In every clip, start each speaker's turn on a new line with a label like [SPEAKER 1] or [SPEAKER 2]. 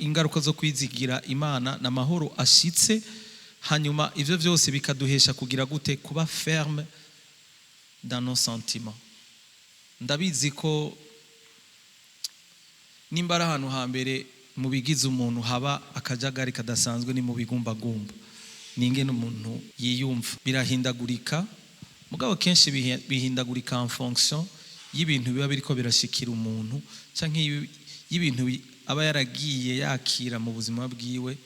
[SPEAKER 1] Ingaruka zo kwizigira Imana ni amahoro ashitse. Hanyuma ivyo byose bikaduhesha kugira gute? Kuba ferme dans nos sentiments. Ndabizi ko nimba ari ahantu hambere mu bigize umuntu haba akajagari kadasanzwe, ni mu bigumbagumba, ni ingene umuntu yiyumva birahindagurika. Mugabo kenshi bihindagurika en fonction y'ibintu biba biriko birashikira umuntu canke y'ibintu aba yaragiye yakira mu buzima bwiwe,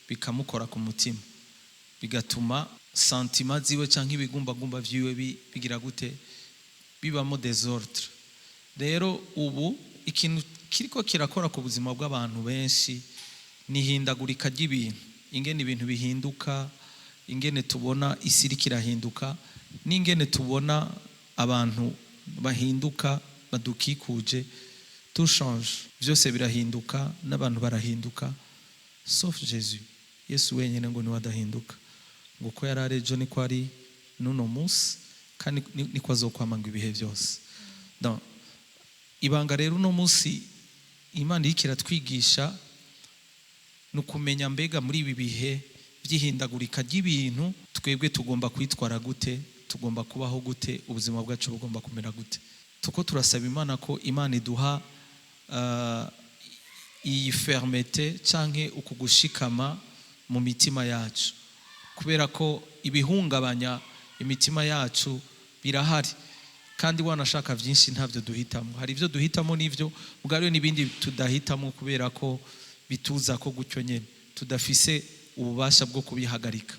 [SPEAKER 1] bikamukora ku mutima, bigatuma sentiments ziwe canke ibigumbagumba vyiwe bigira gute? Bibamo désordre. Rero ubu ikintu kiriko kirakora ku buzima bw'abantu benshi ni ihindagurika ry'ibintu, ingene ibintu bihinduka, ingene tubona isi iriko irahinduka, n'ingene tubona abantu bahinduka badukikuje. Tout change, byose birahinduka, n'abantu barahinduka, sauf Jésus. Yesu wenyine ngo niwe adahinduka, ngo uko yari ari ejo niko ari n'uno munsi, kandi niko azokwama ngo ibihe byose. Donc, ibanga rero uno munsi Imana iriko iratwigisha ni ukumenya: mbega muri ibi bihe by'ihindagurika ry'ibintu, twebwe tugomba kwitwara gute? Tugomba kubaho gute? Ubuzima bwacu bugomba kumera gute? Tuko turasaba Imana ko Imana iduha iyi fermeté canke uku gushikama mu mitima yacu, kubera ko ibihungabanya imitima yacu birahari, kandi wanashaka byinshi ntabyo duhitamo. Hari ibyo duhitamo n'ibyo mugabo n'ibindi tudahitamo, kubera ko bituza ko gutyo nyine, tudafise ububasha bwo kubihagarika.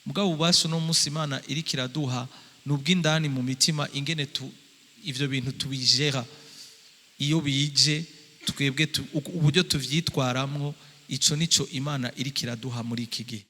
[SPEAKER 1] Mugabo ububasha uno munsi Imana iriko iraduha ni ubw'indani mu mitima, ingene ivyo bintu tubijera iyo bije, twebwe uburyo tuvyitwaramwo. Ico nico Imana iriko iraduha muri iki gihe.